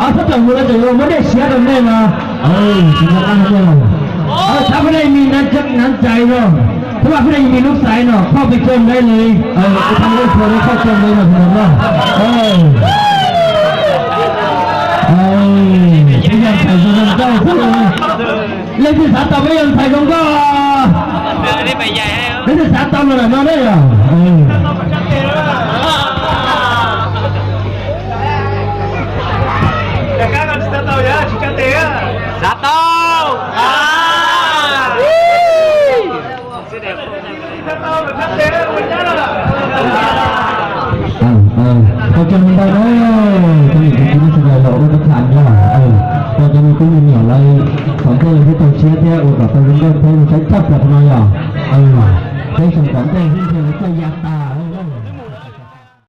Ob sab tawm mus no tseem yuav muab dej siab rau nej no. Tsis nco qab nej los. Thab peb nej mi nab cab nab cai no. Thab peb nej mi lub xaiv no, koj pes coj nqaij li. Thab peb txhua li koj coj nqaij no tus no. Peb yog ntxhais zoo no ntau xwb. Leej twg xav tau peb yog ntxhais zoo nkauj? Leej twg xav tau los ntawm no ne yog? Xav tau. Koj coj ntau na, koj niam koj txiv sawv daws los ua koj tham nyob. Koj cov me tub me nyuam lawv, thov Ntuj thiab tau siab thiab ua kom tau zoo nkauj thiab zoo saib tshaj plaws no yog. Peb xyoo tom ntej thiaj li txawj ya tas.